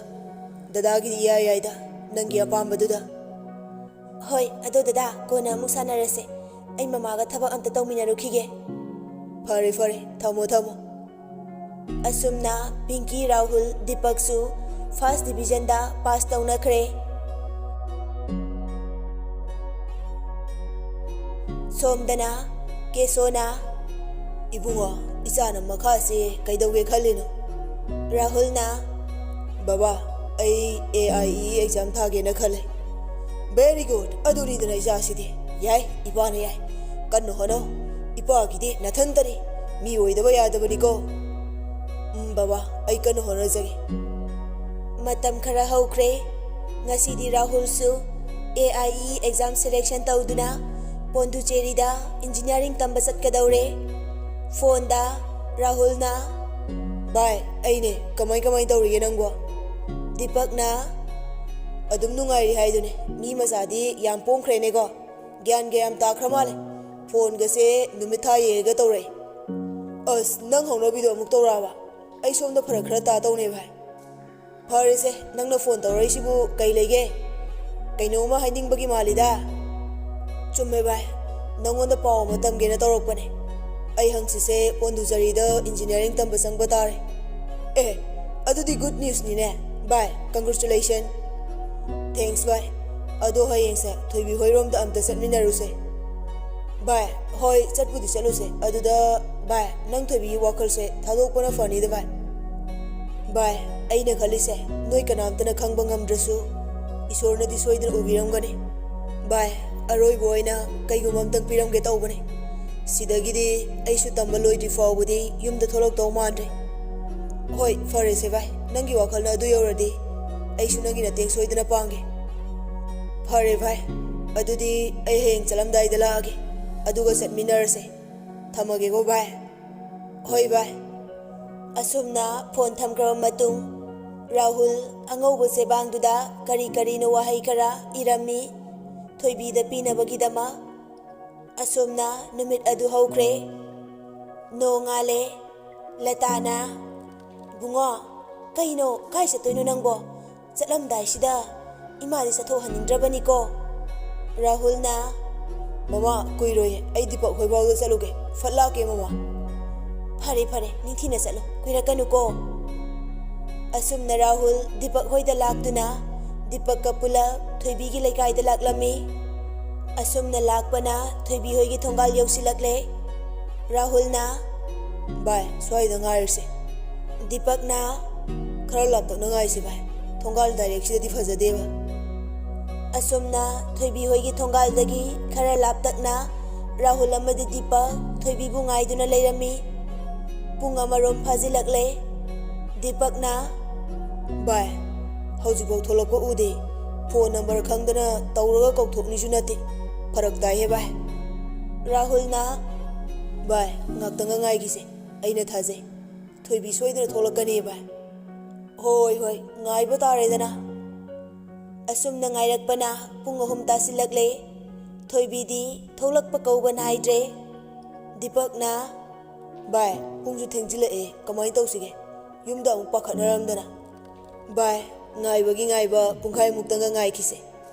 ꯗꯗꯥꯒꯤꯗꯤ ꯏꯌꯥ ꯌꯥꯏꯗ, ꯅꯪꯒꯤ ꯑꯄꯥꯝꯕꯗꯨꯗ꯫ ꯍꯣꯏ, ꯑꯗꯣ ꯗꯗꯥ, ꯀꯣꯟꯅ ꯑꯃꯨꯛ ꯁꯥꯟꯅꯔꯁꯦ꯫ ꯑꯩ ꯃꯃꯥꯒ ꯊꯕꯛ ꯑꯝꯇ ꯇꯧꯃꯤꯟꯅꯔꯨꯈꯤꯒꯦ꯫ ꯐꯔꯦ, ꯐꯔꯦ, ꯊꯝꯃꯣ, ꯊꯝꯃꯣ꯫ ꯑꯁꯨꯝꯅ ꯄꯤꯡꯀꯤ, ꯔꯥꯍꯨꯜ, ꯗꯤꯄꯛꯁꯨ ꯐꯥꯔꯁ ꯗꯤꯕꯤꯖꯟꯗ ꯄꯥꯁ ꯇꯧꯅꯈ꯭ꯔꯦ꯫ ꯁꯣꯝꯗꯅ ꯀꯦꯁꯣꯅ, "ꯏꯕꯨꯡꯉꯣ, ꯏꯆꯥꯅ ꯃꯈꯥꯁꯦ ꯀꯩꯗꯧꯒꯦ ꯈꯜꯂꯤꯅꯣ?" ꯔꯥꯍꯨꯜꯅ, "ꯕꯕꯥ, ꯑꯩ ꯑꯦ ꯑꯥꯏ ꯏ ꯑꯦꯛꯖꯥꯝ ꯊꯥꯒꯦꯅ ꯈꯜꯂꯦ꯫" "ꯚꯦꯔꯤ ꯒꯨꯗ, ꯑꯗꯨꯅꯤꯗꯅ ꯏꯆꯥꯁꯤꯗꯤ꯫ ꯌꯥꯏ, ꯏꯄꯥꯅ ꯌꯥꯏ꯫ ꯀꯟꯅ ꯍꯣꯠꯅꯧ꯫ ꯏꯄꯥꯒꯤꯗꯤ ꯅꯊꯟꯇꯅꯤ꯫ ꯃꯤ ꯑꯣꯏꯗꯕ ꯌꯥꯗꯕꯅꯤꯀꯣ꯫" "ꯎꯝ, ꯕꯕꯥ, ꯑꯩ ꯀꯟꯅ ꯍꯣꯠꯅꯖꯒꯦ꯫" ꯃꯇꯝ ꯈꯔ ꯍꯧꯈ꯭ꯔꯦ꯫ ꯉꯁꯤꯗꯤ ꯔꯥꯍꯨꯜꯁꯨ A I E exam selection ꯇꯧꯗꯨꯅ ꯄꯣꯟꯗꯨꯆꯦꯔꯤꯗ ꯏꯟꯖꯤꯅꯤꯌꯥꯔꯤꯡ ꯇꯝꯕ ꯆꯠꯀꯗꯧꯔꯦ꯫ ꯐꯣꯟꯗ ꯔꯥꯍꯨꯜꯅ, "ꯚꯥꯏ, ꯑꯩꯅꯦ, ꯀꯃꯥꯏ ꯀꯃꯥꯏ ꯇꯧꯔꯤꯒꯦ ꯅꯪꯕꯣ?" ꯗꯤꯄꯛꯅ, "ꯑꯗꯨꯝ ꯅꯨꯡꯉꯥꯏꯔꯤ ꯍꯥꯏꯗꯨꯅꯦ꯫ ꯃꯤ ꯃꯆꯥꯗꯤ ꯌꯥꯝ ꯄꯣꯡꯈ꯭ꯔꯦꯅꯦꯀꯣ꯫ ꯒ꯭ꯌꯥꯟꯒ ꯌꯥꯝ ꯇꯥꯈ꯭ꯔ ꯃꯥꯜꯂꯦ꯫ ꯐꯣꯟꯒꯁꯦ ꯅꯨꯃꯤꯠ ꯊꯥ ꯌꯦꯡꯉꯒ ꯇꯧꯔꯛꯏ꯫" "ꯑꯁ, ꯅꯪ ꯍꯧꯅꯕꯤꯗꯣ ꯑꯃꯨꯛ ꯇꯧꯔꯛꯑꯕ? ꯑꯩ ꯁꯣꯝꯗ ꯐꯔꯛ ꯈꯔ ꯇꯥ ꯇꯧꯅꯦ, ꯚꯥꯏ꯫" "ꯐꯔꯦꯁꯦ, ꯅꯪꯅ ꯐꯣꯟ ꯇꯧꯔꯛꯏꯁꯤꯕꯨ ꯀꯩ ꯂꯩꯒꯦ? ꯀꯩꯅꯣꯝꯃ ꯍꯥꯏꯅꯤꯡꯕꯒꯤ ꯃꯥꯜꯂꯤꯗ꯫" "ꯆꯨꯝꯃꯦ ꯚꯥꯏ, ꯅꯪꯉꯣꯟꯗ ꯄꯥꯎ ꯑꯃ ꯇꯝꯒꯦꯅ ꯇꯧꯔꯛꯄꯅꯦ꯫ ꯑꯩ ꯍꯪꯆꯤꯠꯁꯦ ꯄꯣꯟꯗꯨꯆꯦꯔꯤꯗ ꯏꯟꯖꯤꯅꯤꯌꯥꯔꯤꯡ ꯇꯝꯕ ꯆꯪꯕ ꯇꯥꯔꯦ꯫" "ꯑꯦ, ꯑꯗꯨꯗꯤ ꯒꯨꯗ ꯅ꯭ꯌꯨꯁꯅꯤꯅꯦ ꯚꯥꯏ, ꯀꯪꯒ꯭ꯔꯦꯆꯨꯂꯦꯁꯟ꯫" "ꯊꯦꯡꯛꯁ ꯚꯥꯏ꯫ ꯑꯗꯣ ꯍꯌꯦꯡꯁꯦ ꯊꯣꯏꯕꯤ ꯍꯣꯏꯔꯣꯝꯗ ꯑꯝꯇ ꯆꯠꯃꯤꯟꯅꯔꯨꯁꯦ꯫" "ꯚꯥꯏ, ꯍꯣꯏ, ꯆꯠꯄꯨꯗꯤ ꯆꯠꯂꯨꯁꯦ꯫ ꯑꯗꯨꯗ ꯚꯥꯏ, ꯅꯪ ꯊꯣꯏꯕꯤꯒꯤ ꯋꯥꯈꯜꯁꯦ ꯊꯥꯗꯣꯛꯄꯅ ꯐꯅꯤꯗ ꯚꯥꯏ꯫" "ꯚꯥꯏ, ꯑꯩꯅ ꯈꯜꯂꯤꯁꯦ ꯅꯣꯏ ꯀꯅꯥꯝꯇꯅ ꯈꯪꯕ ꯉꯝꯗ꯭ꯔꯁꯨ ꯏꯁꯣꯔꯅꯗꯤ ꯁꯣꯏꯗꯅ ꯎꯕꯤꯔꯝꯒꯅꯤ꯫ ꯚꯥꯏ, ꯑꯔꯣꯏꯕ ꯑꯣꯏꯅ ꯀꯩꯒꯨꯝꯕ ꯑꯝꯇꯪ ꯄꯤꯔꯝꯒꯦ ꯇꯧꯕꯅꯦ꯫ ꯁꯤꯗꯒꯤꯗꯤ ꯑꯩꯁꯨ ꯇꯝꯕ ꯂꯣꯏꯗ꯭ꯔꯤ ꯐꯥꯎꯕꯗꯤ ꯌꯨꯝꯗ ꯊꯣꯛꯂꯛꯇꯧ ꯃꯥꯟꯗ꯭ꯔꯦ꯫" "ꯍꯣꯏ, ꯐꯔꯦꯁꯦ ꯚꯥꯏ, ꯅꯪꯒꯤ ꯋꯥꯈꯜꯅ ꯑꯗꯨ ꯌꯧꯔꯗꯤ ꯑꯩꯁꯨ ꯅꯪꯒꯤ ꯃꯇꯦꯡ ꯁꯣꯏꯗꯅ ꯄꯥꯡꯒꯦ꯫" "ꯐꯔꯦ ꯚꯥꯏ, ꯑꯗꯨꯗꯤ ꯑꯩ ꯍꯌꯦꯡ ꯆꯠꯂꯝꯗꯥꯏꯗ ꯂꯥꯛꯑꯒꯦ, ꯑꯗꯨꯒ ꯆꯠꯃꯤꯟꯅꯔꯁꯦ꯫ ꯊꯝꯃꯒꯦꯀꯣ ꯚꯥꯏ꯫ ꯍꯣꯏ ꯚꯥꯏ꯫ ꯑꯁꯨꯝꯅ ꯐꯣꯟ ꯊꯝꯈ꯭ꯔꯕ ꯃꯇꯨꯡ, ꯔꯥꯍꯨꯜ ꯑꯉꯧꯕ ꯆꯦꯕꯥꯡꯗꯨꯗ ꯀꯔꯤ ꯀꯔꯤꯅꯣ ꯋꯥꯍꯩ ꯈꯔ ꯏꯔꯝꯃꯤ ꯊꯣꯏꯕꯤꯗ ꯄꯤꯅꯕꯒꯤꯗꯃꯛ꯫ ꯑꯁꯨꯝꯅ ꯅꯨꯃꯤꯠ ꯑꯗꯨ ꯍꯧꯈ꯭ꯔꯦ꯫ ꯅꯣꯡꯉꯥꯜꯂꯦ꯫ ꯂꯇꯥꯅ, "ꯕꯨꯡꯉꯣ, ꯀꯩꯅꯣ, ꯀꯥꯏ ꯆꯠꯇꯣꯏꯅꯣ ꯅꯪꯕꯣ? ꯆꯠꯂꯝꯗꯥꯏꯁꯤꯗ ꯏꯃꯥꯗꯤ ꯆꯠꯊꯣꯛꯍꯟꯅꯤꯡꯗ꯭ꯔꯕꯅꯤꯀꯣ꯫" ꯔꯥꯍꯨꯜꯅ, "ꯃꯃꯥ, ꯀꯨꯏꯔꯣꯏꯌꯦ, ꯑꯩ ꯗꯤꯄꯛ ꯍꯣꯏꯐꯥꯎꯗ ꯆꯠꯂꯨꯒꯦ, ꯐꯠ ꯂꯥꯛꯀꯦ ꯃꯃꯥ꯫" "ꯐꯔꯦ ꯐꯔꯦ, ꯅꯤꯡꯊꯤꯅ ꯆꯠꯂꯣ, ꯀꯨꯏꯔꯛꯀꯅꯨꯀꯣ꯫" ꯑꯁꯨꯝꯅ ꯔꯥꯍꯨꯜ ꯗꯤꯄꯛ ꯍꯣꯏꯗ ꯂꯥꯛꯇꯨꯅ ꯗꯤꯄꯛꯀ ꯄꯨꯂꯞ ꯊꯣꯏꯕꯤꯒꯤ ꯂꯩꯀꯥꯏꯗ ꯂꯥꯛꯂꯝꯃꯤ꯫ ꯑꯁꯨꯝꯅ ꯂꯥꯛꯄꯅ ꯊꯣꯏꯕꯤ ꯍꯣꯏꯒꯤ ꯊꯣꯡꯒꯥꯜ ꯌꯧꯁꯤꯜꯂꯛꯂꯦ꯫ ꯔꯥꯍꯨꯜꯅ, "ꯚꯥꯏ, ꯁ꯭ꯋꯥꯏꯗ ꯉꯥꯏꯔꯁꯦ꯫" ꯗꯤꯄꯛꯅ, "ꯈꯔ ꯂꯥꯞꯇꯛꯅ ꯉꯥꯏꯁꯦ ꯚꯥꯏ, ꯊꯣꯡꯒꯥꯜ ꯗꯥꯏꯔꯦꯛꯁꯤꯗꯗꯤ ꯐꯖꯗꯦꯕ꯫" ꯑꯁꯨꯝꯅ ꯊꯣꯏꯕꯤ ꯍꯣꯏꯒꯤ ꯊꯣꯡꯒꯥꯜꯗꯒꯤ ꯈꯔ ꯂꯥꯞꯇꯛꯅ ꯔꯥꯍꯨꯜ ꯑꯃꯗꯤ ꯗꯤꯄꯛ ꯊꯣꯏꯕꯤꯕꯨ ꯉꯥꯏꯗꯨꯅ ꯂꯩꯔꯝꯃꯤ꯫ ꯄꯨꯡ ꯑꯃꯔꯣꯝ ꯐꯥꯖꯤꯜꯂꯛꯂꯦ꯫ ꯗꯤꯄꯛꯅ, "ꯚꯥꯏ, ꯍꯧꯖꯤꯛꯐꯥꯎ ꯊꯣꯛꯂꯛꯄ ꯎꯗꯦ꯫ ꯐꯣꯟ ꯅꯝꯕꯔ ꯈꯪꯗꯅ ꯇꯧꯔꯒ ꯀꯧꯊꯣꯛꯅꯤꯁꯨ ꯅꯠꯇꯦ꯫ ꯐꯔꯛ ꯇꯥꯏꯍꯦ ꯚꯥꯏ꯫" ꯔꯥꯍꯨꯜꯅ, "ꯚꯥꯏ, ꯉꯥꯛꯇꯪꯒ ꯉꯥꯏꯈꯤꯁꯦ꯫ ꯑꯩꯅ ꯊꯥꯖꯩ꯫ ꯊꯣꯏꯕꯤ ꯁꯣꯏꯗꯅ ꯊꯣꯛꯂꯛꯀꯅꯤ ꯚꯥꯏ꯫" "ꯍꯣꯏ, ꯍꯣꯏ, ꯉꯥꯏꯕ ꯇꯥꯔꯦꯗꯅ꯫" ꯑꯁꯨꯝꯅ ꯉꯥꯏꯔꯛꯄꯅ ꯄꯨꯡ ꯑꯍꯨꯝ ꯇꯥꯁꯤꯜꯂꯛꯂꯦ꯫ ꯊꯣꯏꯕꯤꯗꯤ ꯊꯣꯛꯂꯛꯄ ꯀꯧꯕ ꯅꯥꯏꯗ꯭ꯔꯦ꯫ ꯗꯤꯄꯛꯅ, "ꯚꯥꯏ, ꯄꯨꯡꯁꯨ ꯊꯦꯡꯖꯤꯜꯂꯛꯑꯦ, ꯀꯃꯥꯏꯅ ꯇꯧꯁꯤꯒꯦ? ꯌꯨꯝꯗ ꯑꯃꯨꯛ ꯄꯥꯈꯠꯅꯔꯝꯗꯅ꯫" "ꯚꯥꯏ, ꯉꯥꯏꯕꯒꯤ ꯉꯥꯏꯕ ꯄꯨꯡꯈꯥꯏꯃꯨꯛꯇꯪꯒ ꯉꯥꯏꯈꯤꯁꯦ꯫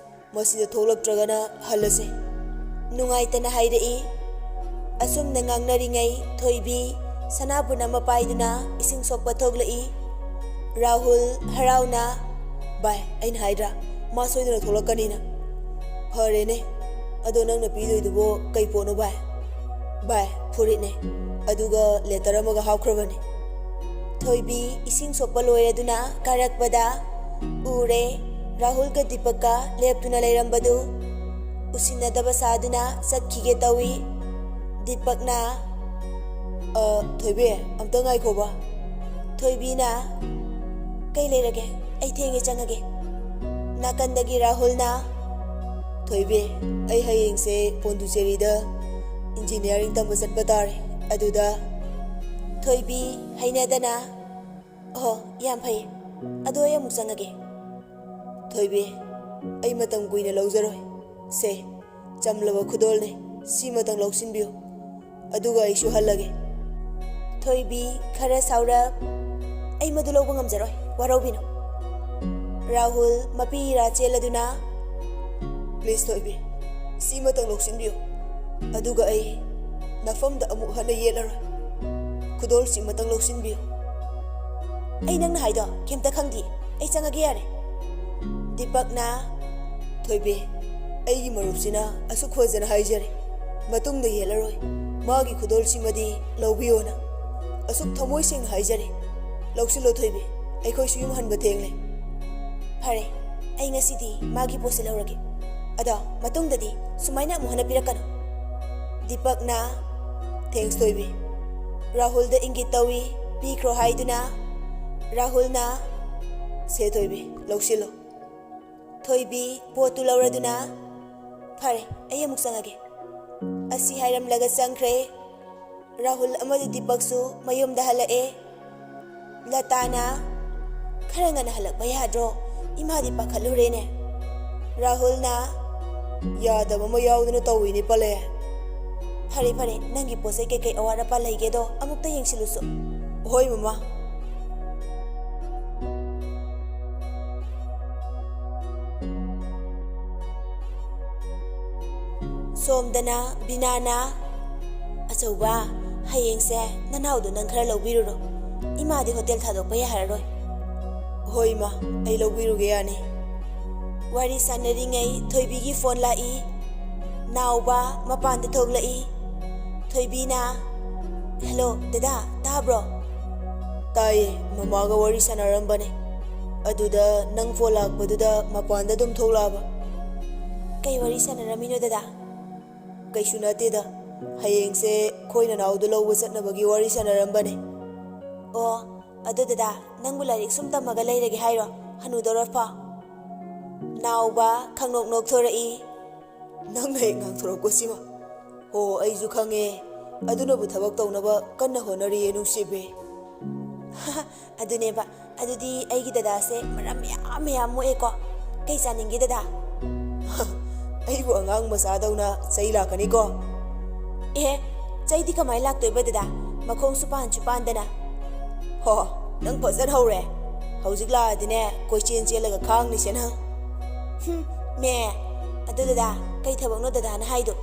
ꯃꯁꯤꯗ ꯊꯣꯛꯂꯛꯇ꯭ꯔꯒꯅ ꯍꯜꯂꯁꯦ꯫" ꯅꯨꯡꯉꯥꯏꯇꯅ ꯍꯥꯏꯔꯛꯏ꯫ ꯑꯁꯨꯝꯅ ꯉꯥꯡꯅꯔꯤꯉꯩ ꯊꯣꯏꯕꯤ ꯁꯅꯥꯕꯨꯟ ꯑꯃ ꯄꯥꯏꯗꯨꯅ ꯏꯁꯤꯡ ꯁꯣꯛꯄ ꯊꯣꯛꯂꯛꯏ꯫ ꯔꯥꯍꯨꯜ ꯍꯔꯥꯎꯅ, "ꯚꯥꯏ, ꯑꯩꯅ ꯍꯥꯏꯗ꯭ꯔꯥ, ꯃꯥ ꯁꯣꯏꯗꯅ ꯊꯣꯛꯂꯛꯀꯅꯤꯅ꯫" "ꯐꯔꯦꯅꯦ, ꯑꯗꯣ ꯅꯪꯅ ꯄꯤꯗꯣꯏꯗꯨꯕꯨ ꯀꯩ ꯄꯣꯠꯅꯣ ꯚꯥꯏ?" "ꯚꯥꯏ, ꯐꯨꯔꯤꯠꯅꯦ, ꯑꯗꯨꯒ ꯂꯦꯇꯔ ꯑꯃꯒ ꯍꯥꯞꯈ꯭ꯔꯕꯅꯦ꯫" ꯊꯣꯏꯕꯤ ꯏꯁꯤꯡ ꯁꯣꯛꯄ ꯂꯣꯏꯔꯗꯨꯅ ꯀꯥꯔꯛꯄꯗ ꯎꯔꯦ, ꯔꯥꯍꯨꯜꯒ ꯗꯤꯄꯛꯀ ꯂꯦꯞꯇꯨꯅ ꯂꯩꯔꯝꯕꯗꯨ꯫ ꯎꯁꯤꯟꯅꯗꯕ ꯁꯥꯗꯨꯅ ꯆꯠꯈꯤꯒꯦ ꯇꯧꯏ꯫ ꯗꯤꯄꯛꯅ, "ꯑ, ꯊꯣꯏꯕꯤ, ꯑꯝꯇ ꯉꯥꯏꯈꯣꯕ꯫" ꯊꯣꯏꯕꯤꯅ, "ꯀꯩ ꯂꯩꯔꯒꯦ? ꯑꯩ ꯊꯦꯡꯉꯦ, ꯆꯪꯉꯒꯦ꯫" ꯅꯥꯀꯟꯗꯒꯤ ꯔꯥꯍꯨꯜꯅ, ꯊꯣꯏꯕꯤ, ꯑꯩ ꯍꯌꯦꯡꯁꯦ ꯄꯣꯟꯗꯨꯆꯦꯔꯤꯗ ꯏꯟꯖꯤꯅꯤꯌꯥꯔꯤꯡ ꯇꯝꯕ ꯆꯠꯄ ꯇꯥꯔꯦ꯫ ꯑꯗꯨꯗ ꯊꯣꯏꯕꯤ, ꯍꯩꯅꯗꯅ, "ꯑꯣ, ꯌꯥꯝ ꯐꯩ꯫ ꯑꯗꯣ ꯑꯩ ꯑꯃꯨꯛ ꯆꯪꯉꯒꯦ꯫" "ꯊꯣꯏꯕꯤ, ꯑꯩ ꯃꯇꯝ ꯀꯨꯏꯅ ꯂꯧꯖꯔꯣꯏ꯫ ꯁꯦ, ꯆꯝꯂꯕ ꯈꯨꯗꯣꯜꯅꯦ, ꯁꯤꯃꯇꯪ ꯂꯧꯁꯤꯟꯕꯤꯌꯨ꯫ ꯑꯗꯨꯒ ꯑꯩꯁꯨ ꯍꯜꯂꯒꯦ꯫" ꯊꯣꯏꯕꯤ, ꯈꯔ ꯁꯥꯎꯔꯞ, "ꯑꯩ ꯃꯗꯨ ꯂꯧꯕ ꯉꯝꯖꯔꯣꯏ, ꯋꯥꯔꯧꯕꯤꯅꯨ꯫" ꯔꯥꯍꯨꯜ, ꯃꯄꯤ ꯏꯔꯥ ꯆꯦꯜꯂꯗꯨꯅ, "ꯄ꯭ꯂꯤꯖ ꯊꯣꯏꯕꯤ, ꯁꯤꯃꯇꯪ ꯂꯧꯁꯤꯟꯕꯤꯌꯨ꯫ ꯑꯗꯨꯒ ꯑꯩ ꯅꯐꯝꯗ ꯑꯃꯨꯛ ꯍꯟꯅ ꯌꯦꯠꯂꯔꯣꯏ꯫ ꯈꯨꯗꯣꯜꯁꯤꯃꯇꯪ ꯂꯧꯁꯤꯟꯕꯤꯌꯨ꯫" "ꯑꯩ ꯅꯪꯅ ꯍꯥꯏꯗꯣ ꯀꯩꯝꯇ ꯈꯪꯗꯦ꯫ ꯑꯩ ꯆꯪꯉꯒꯦ ꯌꯥꯔꯦ꯫" ꯗꯤꯄꯛꯅ, "ꯊꯣꯏꯕꯤ, ꯑꯩꯒꯤ ꯃꯔꯨꯞꯁꯤꯅ ꯑꯁꯨꯛ ꯐꯖꯅ ꯍꯥꯏꯖꯔꯦ, ꯃꯇꯨꯡꯗ ꯌꯦꯠꯂꯔꯣꯏ꯫ ꯃꯥꯒꯤ ꯈꯨꯗꯣꯜꯁꯤꯃꯗꯤ ꯂꯧꯕꯤꯌꯣꯅ ꯑꯁꯨꯛ ꯊꯃꯣꯏ ꯁꯦꯡꯅ ꯍꯥꯏꯖꯔꯦ꯫ ꯂꯧꯁꯤꯜꯂꯣ ꯊꯣꯏꯕꯤ, ꯑꯩꯈꯣꯏꯁꯨ ꯌꯨꯝ ꯍꯟꯕ ꯊꯦꯡꯂꯦ꯫" "ꯐꯔꯦ, ꯑꯩ ꯉꯁꯤꯗꯤ ꯃꯥꯒꯤ ꯄꯣꯠꯁꯤ ꯂꯧꯔꯒꯦ꯫ ꯑꯗꯣ ꯃꯇꯨꯡꯗꯗꯤ ꯁꯨꯃꯥꯏꯅ ꯑꯃꯨꯛ ꯍꯟꯅ ꯄꯤꯔꯛꯀꯅꯨ꯫" ꯗꯤꯄꯛꯅ, "ꯊꯦꯡꯁ ꯊꯣꯏꯕꯤ꯫" ꯔꯥꯍꯨꯜꯗ ꯏꯪꯒꯤꯠ ꯇꯧꯏ, ꯄꯤꯈ꯭ꯔꯣ ꯍꯥꯏꯗꯨꯅ꯫ ꯔꯥꯍꯨꯜꯅ, "ꯁꯦ ꯊꯣꯏꯕꯤ, ꯂꯧꯁꯤꯜꯂꯣ꯫" ꯊꯣꯏꯕꯤ ꯄꯣꯠꯇꯨ ꯂꯧꯔꯗꯨꯅ, "ꯐꯔꯦ, ꯑꯩ ꯑꯃꯨꯛ ꯆꯪꯉꯒꯦ꯫" ꯑꯁꯤ ꯍꯥꯏꯔꯝꯂꯒ ꯆꯪꯈ꯭ꯔꯦ꯫ ꯔꯥꯍꯨꯜ ꯑꯃꯗꯤ ꯗꯤꯄꯛꯁꯨ ꯃꯌꯨꯝꯗ ꯍꯜꯂꯛꯑꯦ꯫ ꯂꯇꯥꯅ, "ꯈꯔ ꯉꯟꯅ ꯍꯜꯂꯛꯄ ꯌꯥꯗ꯭ꯔꯣ? ꯏꯃꯥꯗꯤ ꯄꯥꯈꯠꯂꯨꯔꯦꯅꯦ꯫" ꯔꯥꯍꯨꯜꯅ, "ꯌꯥꯗꯕ ꯑꯃ ꯌꯥꯎꯗꯅ ꯇꯧꯏꯅꯦ ꯄꯂꯦ꯫" "ꯐꯔꯦ, ꯐꯔꯦ, ꯅꯪꯒꯤ ꯄꯣꯠ ꯆꯩ ꯀꯩꯀꯩ ꯑꯋꯥꯠ ꯑꯄꯥ ꯂꯩꯒꯦꯗꯣ ꯑꯃꯨꯛꯇ ꯌꯦꯡꯁꯤꯜꯂꯨꯁꯨ꯫" "ꯍꯣꯏ ꯃꯃꯥ꯫" ꯁꯣꯝꯗꯅ ꯕꯤꯅꯥꯅ, "ꯑꯆꯧꯕ, ꯍꯌꯦꯡꯁꯦ ꯅꯅꯥꯎꯗꯣ ꯅꯪ ꯈꯔ ꯂꯧꯕꯤꯔꯨꯔꯣ꯫ ꯏꯃꯥꯗꯤ ꯍꯣꯇꯦꯜ ꯊꯥꯗꯣꯛꯄ ꯌꯥꯔꯔꯣꯏ꯫" "ꯍꯣꯏ ꯏꯃꯥ, ꯑꯩ ꯂꯧꯕꯤꯔꯨꯒꯦ, ꯌꯥꯅꯤ꯫" ꯋꯥꯔꯤ ꯁꯥꯟꯅꯔꯤꯉꯩ ꯊꯣꯏꯕꯤꯒꯤ ꯐꯣꯟ ꯂꯥꯛꯏ꯫ ꯅꯥꯎꯕ ꯃꯄꯥꯟꯗ ꯊꯣꯛꯂꯛꯏ꯫ ꯊꯣꯏꯕꯤꯅ, "ꯍꯦꯜꯂꯣ, ꯗꯗꯥ, ꯇꯥꯕ꯭ꯔꯣ?" "ꯇꯥꯏꯌꯦ, ꯃꯃꯥꯒ ꯋꯥꯔꯤ ꯁꯥꯟꯅꯔꯝꯕꯅꯦ꯫ ꯑꯗꯨꯗ ꯅꯪ ꯐꯣꯟ ꯂꯥꯛꯄꯗꯨꯗ ꯃꯄꯥꯟꯗ ꯑꯗꯨꯝ ꯊꯣꯛꯂꯛꯑꯕ꯫" "ꯀꯩ ꯋꯥꯔꯤ ꯁꯥꯟꯅꯔꯝꯃꯤꯅꯣ, ꯗꯗꯥ?" "ꯀꯩꯁꯨ ꯅꯠꯇꯦꯗ, ꯍꯌꯦꯡꯁꯦ ꯑꯩꯈꯣꯏ ꯅꯅꯥꯎꯗꯣ ꯂꯧꯕ ꯆꯠꯅꯕꯒꯤ ꯋꯥꯔꯤ ꯁꯥꯟꯅꯔꯝꯕꯅꯦ꯫" "ꯑꯣ, ꯑꯗꯨ ꯗꯗꯥ, ꯅꯪꯕꯨ ꯂꯥꯏꯔꯤꯛ ꯁꯨꯝ ꯇꯝꯃꯒ ꯂꯩꯔꯒꯦ ꯍꯥꯏꯔꯣ, ꯍꯅꯨꯗꯧꯔꯐꯥꯎ?" ꯅꯥꯎꯕ ꯈꯪꯅꯣꯛ ꯅꯣꯛꯊꯣꯔꯛꯏ꯫ ꯅꯪꯅ ꯍꯦꯛ ꯉꯥꯡꯊꯣꯔꯛꯄꯁꯤꯃ꯫ ꯍꯣ, ꯑꯩꯁꯨ ꯈꯪꯉꯦ꯫ ꯑꯗꯨꯅꯕꯨ ꯊꯕꯛ ꯇꯧꯅꯕ ꯀꯟꯅ ꯍꯣꯠꯅꯔꯤꯌꯦ, ꯅꯨꯡꯁꯤꯕꯤ꯫ ꯑꯗꯨꯅꯦꯕ꯫ ꯑꯗꯨꯗꯤ ꯑꯩꯒꯤ ꯗꯗꯥꯁꯦ ꯃꯔꯝ ꯃꯌꯥꯝ ꯃꯌꯥꯝ ꯃꯣꯛꯑꯦꯀꯣ꯫ ꯀꯩ ꯆꯥꯅꯤꯡꯒꯦ, ꯗꯗꯥ? ꯑꯩꯕꯨ ꯑꯉꯥꯡ ꯃꯆꯥꯗꯧꯅ ꯆꯩ ꯂꯥꯛꯀꯅꯤꯀꯣ꯫ ꯑꯦ, ꯆꯩꯗꯤ ꯀꯃꯥꯏ ꯂꯥꯛꯇꯣꯏꯕ, ꯗꯗꯥ? ꯃꯈꯣꯡꯁꯨ ꯄꯥꯟꯁꯨ ꯄꯥꯟꯗꯅ꯫ ꯍꯣ, ꯅꯪ ꯐꯖꯅ ꯍꯧꯔꯦ꯫ ꯍꯧꯖꯤꯛ ꯂꯥꯛꯑꯗꯤꯅꯦ, ꯀꯣꯏꯆꯦꯟ ꯆꯦꯜꯂꯒ ꯈꯥꯡꯅꯤꯁꯦ ꯅꯪ꯫ ꯍꯨꯝ, ꯃꯦ꯫ ꯑꯗꯨ ꯗꯗꯥ, ꯀꯩ ꯊꯕꯛꯅꯣ ꯗꯗꯥꯅ ꯍꯥꯏꯗꯣ?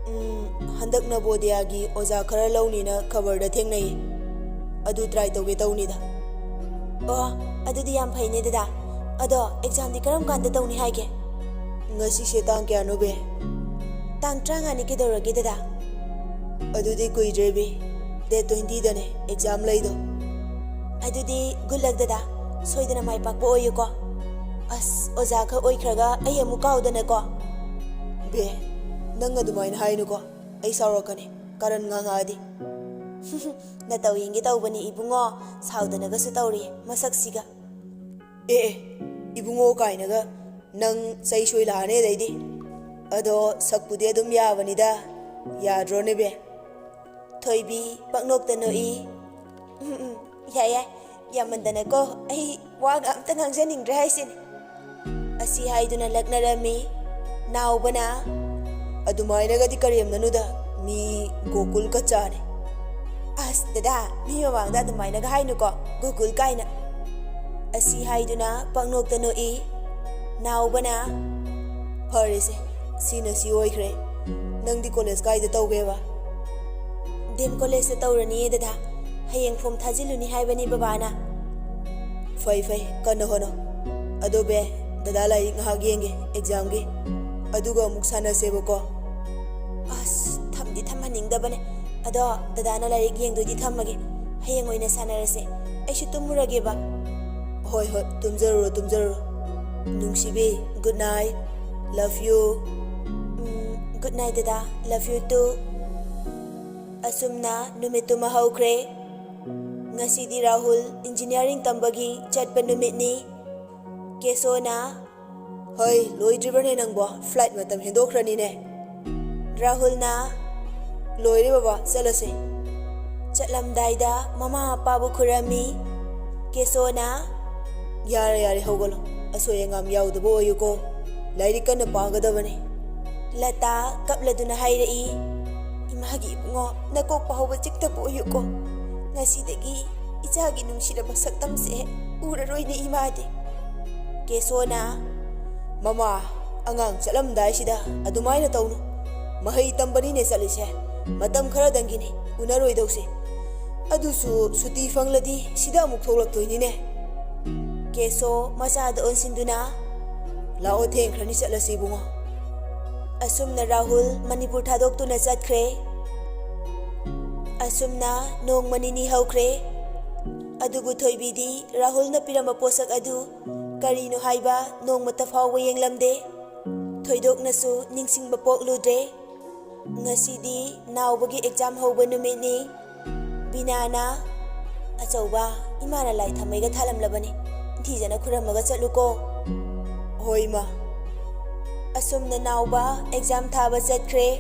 ꯎꯝ, ꯍꯟꯗꯛ ꯅꯕꯣꯗꯤꯌꯥꯒꯤ ꯑꯣꯖꯥ ꯈꯔ ꯂꯧꯅꯤꯅ ꯈꯕꯔꯗ ꯊꯦꯡꯅꯩ꯫ ꯑꯗꯨ try ꯇꯧꯒꯦ ꯇꯧꯅꯤꯗ꯫ ꯑꯣ, ꯑꯗꯨꯗꯤ ꯌꯥꯝ ꯐꯩꯅꯦ ꯗꯗꯥ꯫ ꯑꯗꯣ examꯗꯤ ꯀꯔꯝ ꯀꯥꯟꯗ ꯇꯧꯅꯤ ꯍꯥꯏꯒꯦ? ꯉꯁꯤꯁꯦ ꯇꯥꯡ ꯀꯌꯥꯅꯣ, ꯕꯦ? ꯇꯥꯡ ꯇꯔꯥꯃꯉꯥꯅꯤ꯫ ꯀꯩꯗꯧꯔꯒꯦ ꯗꯗꯥ? ꯑꯗꯨꯗꯤ ꯀꯨꯏꯗ꯭ꯔꯦ, ꯕꯦ꯫ Date twentyꯗꯅꯦ exam ꯂꯩꯗꯣ꯫ ꯑꯗꯨꯗꯤ good luck ꯗꯗꯥ, ꯁꯣꯏꯗꯅ ꯃꯥꯏ ꯄꯥꯛꯄ ꯑꯣꯏꯌꯨꯀꯣ꯫ ꯑꯁ, ꯑꯣꯖꯥ ꯈꯛ ꯑꯣꯏꯈ꯭ꯔꯒ ꯑꯩ ꯑꯃꯨꯛ ꯀꯥꯎꯗꯅꯀꯣ꯫ ꯕꯦ, ꯅꯪ ꯑꯗꯨꯃꯥꯏꯅ ꯍꯥꯏꯅꯨꯀꯣ, ꯑꯩ ꯁꯥꯎꯔꯛꯀꯅꯤ꯫ ꯀꯔꯟ ꯉꯥꯡꯉꯛꯑꯗꯤ꯫ ꯅꯇꯧ ꯌꯦꯡꯒꯦ ꯇꯧꯕꯅꯤ ꯏꯕꯨꯡꯉꯣ, ꯁꯥꯎꯗꯅꯒꯁꯨ ꯇꯧꯔꯤ ꯃꯁꯛꯁꯤꯒ꯫ ꯑꯦ ꯑꯦ, ꯏꯕꯨꯡꯉꯣ ꯀꯥꯏꯅꯒ꯫ ꯅꯪ ꯆꯩ ꯁꯣꯏ ꯂꯥꯛꯑꯅꯤ ꯑꯗꯩꯗꯤ꯫ ꯑꯗꯣ ꯁꯛꯄꯨꯗꯤ ꯑꯗꯨꯝ ꯌꯥꯕꯅꯤꯗ꯫ ꯌꯥꯗ꯭ꯔꯣꯅꯦ, ꯕꯦ? ꯊꯣꯏꯕꯤ ꯄꯛꯅꯣꯛꯇ ꯅꯣꯛꯏ꯫ ꯎꯝ, ꯎꯝ, ꯌꯥꯏ, ꯌꯥꯏ꯫ ꯌꯥꯝꯃꯟꯗꯅꯀꯣ, ꯑꯩ ꯋꯥꯒ ꯑꯝꯇ ꯉꯥꯡꯖꯅꯤꯡꯗ꯭ꯔꯦ ꯍꯥꯏꯁꯤꯅꯤ꯫ ꯑꯁꯤ ꯍꯥꯏꯗꯨꯅ ꯂꯛꯅꯔꯝꯃꯤ꯫ ꯅꯥꯎꯕꯅ, "ꯑꯗꯨꯃꯥꯏꯅꯒꯗꯤ ꯀꯔꯦꯝꯅꯅꯨꯗ, ꯃꯤ ꯒꯣꯀꯨꯜ ꯀꯆꯥꯅꯦ꯫" "ꯑꯁ ꯗꯗꯥ, ꯃꯤ ꯃꯃꯥꯡꯗ ꯑꯗꯨꯃꯥꯏꯅꯒ ꯍꯥꯏꯅꯨꯀꯣ, ꯒꯣꯀꯨꯜ ꯀꯥꯏꯅ꯫" ꯑꯁꯤ ꯍꯥꯏꯗꯨꯅ ꯄꯪꯅꯣꯛꯇ ꯅꯣꯛꯏ꯫ ꯅꯥꯎꯕꯅ, "ꯐꯔꯦꯁꯦ, ꯁꯤꯅ ꯁꯤ ꯑꯣꯏꯈ꯭ꯔꯦ꯫ ꯅꯪꯗꯤ college ꯀꯥꯏꯗ ꯇꯧꯒꯦꯕ?" "ꯗꯤ ꯑꯦꯝ collegeꯇ ꯇꯧꯔꯅꯤꯌꯦ ꯗꯗꯥ꯫ ꯍꯌꯦꯡ form ꯊꯥꯖꯤꯜꯂꯨꯅꯤ ꯍꯥꯏꯕꯅꯤ ꯕꯕꯥꯅ꯫" "ꯐꯩ, ꯐꯩ, ꯀꯟꯅ ꯍꯣꯠꯅꯧ꯫ ꯑꯗꯣ ꯕꯦ, ꯗꯗꯥ ꯂꯥꯏꯔꯤꯛ ꯉꯥꯏꯍꯥꯛ ꯌꯦꯡꯒꯦ examꯒꯤ, ꯑꯗꯨꯒ ꯑꯃꯨꯛ ꯁꯥꯟꯅꯁꯦꯕꯀꯣ꯫" ꯑꯁ, ꯊꯝꯗꯤ ꯊꯝꯍꯟꯅꯤꯡꯗꯕꯅꯦ꯫ ꯑꯗꯣ ꯗꯗꯥꯅ ꯂꯥꯏꯔꯤꯛ ꯌꯦꯡꯗꯣꯏꯗꯤ ꯊꯝꯃꯒꯦ꯫ ꯍꯌꯦꯡ ꯑꯣꯏꯅ ꯁꯥꯟꯅꯔꯁꯦ꯫ ꯑꯩꯁꯨ ꯇꯨꯝꯃꯨꯔꯒꯦꯕ꯫ "ꯍꯣꯏ, ꯍꯣꯏ, ꯇꯨꯝꯖꯔꯨꯔꯣ, ꯇꯨꯝꯖꯔꯨꯔꯣ꯫ ꯅꯨꯡꯁꯤꯕꯤ, good night꯫ Love you꯫" Um, good night ꯗꯗꯥ꯫ Love you too꯫ ꯑꯁꯨꯝꯅ ꯅꯨꯃꯤꯠꯇꯨꯃ ꯍꯧꯈ꯭ꯔꯦ꯫ ꯉꯁꯤꯗꯤ ꯔꯥꯍꯨꯜ engineering ꯇꯝꯕꯒꯤ ꯆꯠꯄ ꯅꯨꯃꯤꯠꯅꯤ꯫ ꯀꯦꯁꯣꯅ ꯍꯣꯏ, ꯂꯣꯏꯗ꯭ꯔꯤꯕꯅꯦ ꯅꯪꯕꯣ? ꯐ꯭ꯂꯥꯏꯠ ꯃꯇꯝ ꯍꯦꯟꯗꯣꯛꯈ꯭ꯔꯅꯤꯅꯦ꯫ ꯔꯥꯍꯨꯜꯅ, "ꯂꯣꯏꯔꯦ ꯕꯕꯥ, ꯆꯠꯂꯁꯦ"꯫ ꯆꯠꯂꯝꯗꯥꯏꯗ ꯃꯃꯥ ꯃꯄꯥꯕꯨ ꯈꯨꯔꯝꯃꯤ꯫ ꯀꯦꯁꯣꯅ, "ꯌꯥꯔꯦ, ꯌꯥꯔꯦ, ꯍꯧꯒꯠꯂꯣ꯫ ꯑꯁꯣꯏ ꯑꯉꯥꯝ ꯌꯥꯎꯗꯕ ꯑꯣꯏꯌꯨꯀꯣ꯫ ꯂꯥꯏꯔꯤꯛ ꯀꯟꯅ ꯄꯥꯒꯗꯕꯅꯤ"꯫ ꯂꯇꯥ ꯀꯞꯂꯗꯨꯅ ꯍꯥꯏꯔꯛꯏ, "ꯏꯃꯥꯒꯤ ꯏꯕꯨꯡꯉꯣ, ꯅꯀꯣꯛ ꯄꯥꯍꯧꯕ ꯆꯤꯛꯇꯕ ꯑꯣꯏꯌꯨꯀꯣ꯫ ꯉꯁꯤꯗꯒꯤ ꯏꯆꯥꯒꯤ ꯅꯨꯡꯁꯤꯔꯕ ꯁꯛꯇꯝꯁꯦ ꯎꯔꯔꯣꯏꯅꯦ ꯏꯃꯥꯗꯤ"꯫ ꯀꯦꯁꯣꯅ, "ꯃꯃꯥ, ꯑꯉꯥꯡ ꯆꯠꯂꯝꯗꯥꯏꯁꯤꯗ ꯑꯗꯨꯃꯥꯏꯅ ꯇꯧꯅꯨ꯫ ꯃꯍꯩ ꯇꯝꯕꯅꯤꯅꯦ ꯆꯠꯂꯤꯁꯦ꯫ ꯃꯇꯝ ꯈꯔꯗꯪꯒꯤꯅꯤ ꯎꯅꯔꯣꯏꯗꯧꯁꯦ꯫ ꯑꯗꯨꯁꯨ ꯁꯨꯇꯤ ꯐꯪꯂꯗꯤ ꯁꯤꯗ ꯑꯃꯨꯛ ꯊꯣꯛꯂꯛꯇꯣꯏꯅꯤꯅꯦ"꯫ ꯀꯦꯁꯣ ꯃꯆꯥꯗ ꯑꯣꯟꯁꯤꯟꯗꯨꯅ, "ꯂꯥꯛꯑꯣ, ꯊꯦꯡꯈ꯭ꯔꯅꯤ, ꯆꯠꯂꯁꯤ ꯏꯕꯨꯡꯉꯣ"꯫ ꯑꯁꯨꯝꯅ ꯔꯥꯍꯨꯜ ꯃꯅꯤꯄꯨꯔ ꯊꯥꯗꯣꯛꯇꯨꯅ ꯆꯠꯈ꯭ꯔꯦ꯫ ꯑꯁꯨꯝꯅ ꯅꯣꯡꯃ ꯅꯤꯅꯤ ꯍꯧꯈ꯭ꯔꯦ꯫ ꯑꯗꯨꯕꯨ ꯊꯣꯏꯕꯤꯗꯤ ꯔꯥꯍꯨꯜꯅ ꯄꯤꯔꯝꯕ ꯄꯣꯠꯁꯛ ꯑꯗꯨ ꯀꯔꯤꯅꯣ ꯍꯥꯏꯕ ꯅꯣꯡꯃꯇ ꯐꯥꯎꯕ ꯌꯦꯡꯂꯝꯗꯦ꯫ ꯊꯣꯏꯗꯣꯛꯅꯁꯨ ꯅꯤꯡꯁꯤꯡꯕ ꯄꯣꯛꯂꯨꯗ꯭ꯔꯦ꯫ ꯉꯁꯤꯗꯤ ꯅꯥꯎꯕꯒꯤ ꯑꯦꯛꯖꯥꯝ ꯍꯧꯕ ꯅꯨꯃꯤꯠꯅꯤ꯫ ꯕꯤꯅꯥꯅ, "ꯑꯆꯧꯕ, ꯏꯃꯥꯅ ꯂꯥꯏ ꯊꯥꯃꯩꯒ ꯊꯥꯂꯝꯂꯕꯅꯤ꯫ ꯅꯤꯡꯊꯤꯖꯅ ꯈꯨꯔꯝꯃꯒ ꯆꯠꯂꯨꯀꯣ"꯫ "ꯍꯣꯏ, ꯏꯃꯥ"꯫ ꯑꯁꯨꯝꯅ ꯅꯥꯎꯕ ꯑꯦꯛꯖꯥꯝ ꯊꯥꯕ ꯆꯠꯈ꯭ꯔꯦ꯫